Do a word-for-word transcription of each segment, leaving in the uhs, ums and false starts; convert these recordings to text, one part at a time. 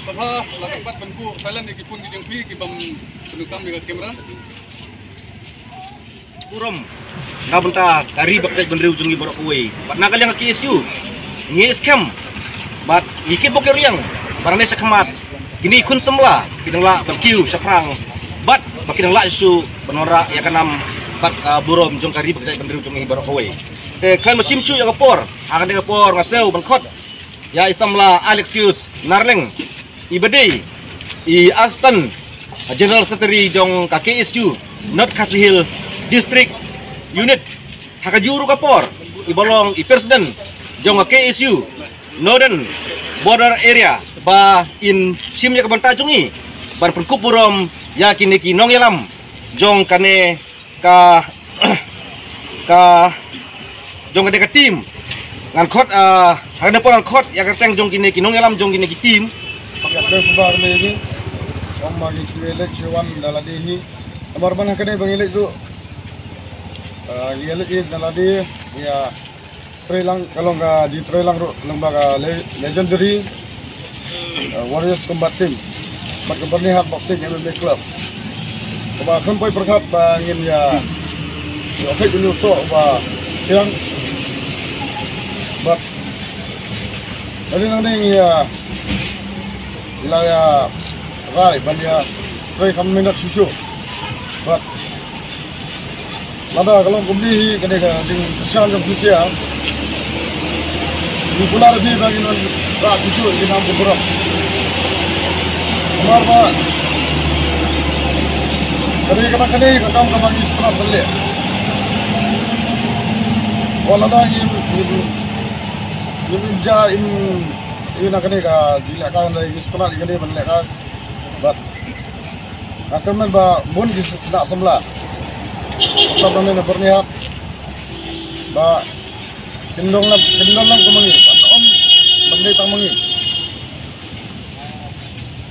Sabha la ka pat ban buh silent ïa ki phone ki jong phi ki bym pyndonkam ïa ka camera. Burom na bynta ka ri bad ka jaitbynriew jong ngi baroh kawei. Bad na ka liang ka K S U ngi skhem bad ngi kit bok kit riang ba nangne shakhmat kine ki khun samla ki dang lah ban kiew shaphrang bad ba ki dang lah shuh ban wanrah ïa ka nam bad ka burom jong ka ri bad ka jaitbynriew jong ngi baroh kawei. Te khlem shim shuh ïa ka por, ha kane ka por nga sngew ban khot ïa i samla Alexius Narleng, i ba dei i Assistant General Secretary jong ka K S U North Khasi Hills District Unit. Ha kajuh ruh ka por i ba long i President jong ka K S U Northern Border Area ba in shim ïa ka bynta jong i ban pynkup burom ïa kine ki nongïalam jong kane ka, ka jong kane ka team. Ngan khot, ah, ha kane por ngan khot ïa ka kyrteng jong kine ki nongïalam jong kine ki team. Ka kyrteng sngewbha kane hi. Ong ma ngi shu leit shu wan da lade hi. Namar ban ha kane ba ngi leit ruh, ah, ngi leit hi da lade ïa trei lang, ka long ka jingtrei lang ruh lyngba ka le-, legendary, uh, Warriors Combat Team bad ka Byrnihat Boxing M M A Club. Kaba khlem poi pyrkhat ba ngin ïa, ïa peit ïa u soh ba thiang. Bad nangne nangne ngi ïa, ngi la ïa rai ban ïa trei kham minot shuh shuh. Bad lada ka long kumne hi kane ka jingkyrshan jong phi sha ngi kular phi ba ngin wan rah shuh shuh ïa ki nam ki burom. Namar ba kane ka dei ka kam kaba ngi sngewtynnat ban leh. Wat lada ngim, ngim, ngim im ja im, im na kane ka jinglehkai hynrei ngi sngewtynnat ïa kane ban lehkai. Bad nga kyrmen ba bun ki khynnah samla, tang nangne na Byrnihat, ba kin don lang, kin don lang kum ma ngi, ban ym ban dei tang ma ngi.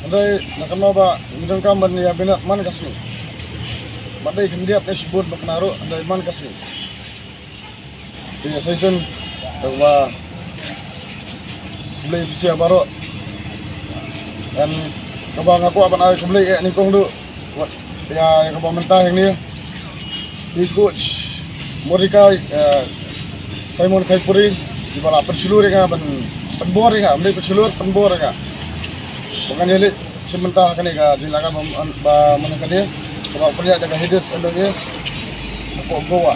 Hynrei nga kynmaw ba ngim donkam ban ïa bynta man ka sngi. Ba dei khyndiat ne shibun ba kynnoh ruh, hynrei man ka sngi. Te ïa shisien, kaba khublei phi sha baroh. Ngan, kaba nga kwah ban ai khublei eh nyngkong duh. Wat ïa, ïa kaba mynta hangne, i coach Mordecai, eh, Simon Khaipuri, iba la pynshlur ïa nga ban, pynbor ïa nga, ym dei pynshlur, pynbor ïa nga. Ba ngan ïaleit shim bynta ha kane ka jinglehkai ba, ba man ka dei, kaba pynïaid da ka Hades M M A hapoh Goa.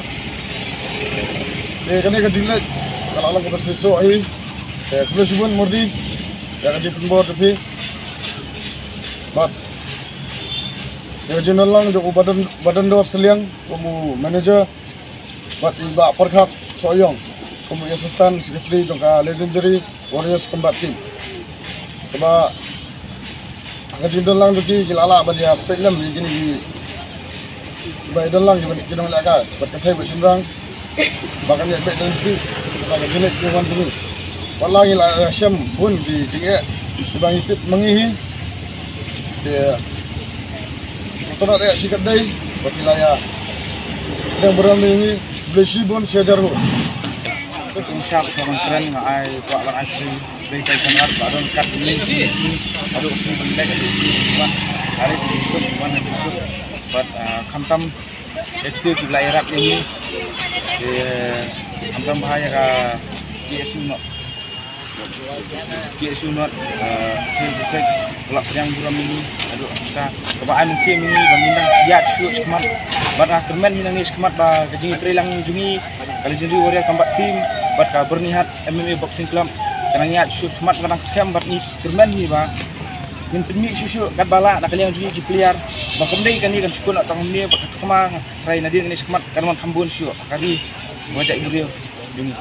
Te kane ka jingleit ka la long kaba shisha hi. Te khublei shibun Mordi ïa ka jingpynbor jong phi. Bad ïa ka jingdon lang jong u Badan, Badandor Sliang kum u manager. Bad i Bah Pyrkhat Sohiong kum u assistant secretary jong ka legendary Warriors Combat Team. Kaba ha ka jingdon lang jong ki, ki la lah ban ïa peit lem ïa kine ki, kiba ïa don lang ïa ki nonglehkai bad ka thei bad shynrang ba kan ïa peit lem ki, ba ka jingleit ki wan jong ngi. Wat la ngi la ïa shem bun ki jingeh kiba ngi tip ma ngi hi. Te, to na re si ka dei, ba phi la ïa dang burom ïa ngi, blei shibun shi hajar nguh. Te kum shap sa ban kren nga ai, kwah ban ai kren, blei tai kan rat, ba don kat ni, ado si ban lek, ado si ban, are si suk, ban si suk, bad, ah, khamtam, ïa kito ki ba la ïarap ïa ngi. Te, khamtam ba ïa ka K S U North. K S U North, eh, shisien shisien, la pdiang burom ïa ngi, haduh katta kaba ai mynsiem ïa ngi, ba ngin nang ïaid shuh shakhmat, bad nga kyrmen hi nangne shakhmat ba ka jingïatreilang jong ngi, ka Legendary Warrior Combat Team, bad ka Byrnihat M M A Boxing Club, ka nang ïaid shuh shakhmat, ka nang skhem, bad ngi kyrmen hi ba ngin pynmih shuh shuh katba lah na ka liang jong ngi ki player, ba kam dei kane kan shu kut noh tang hangne, bad ka kma nga trai nadien kane shakhmat kan wan kham bun shuh, ka ri ba jait burom jong ngi.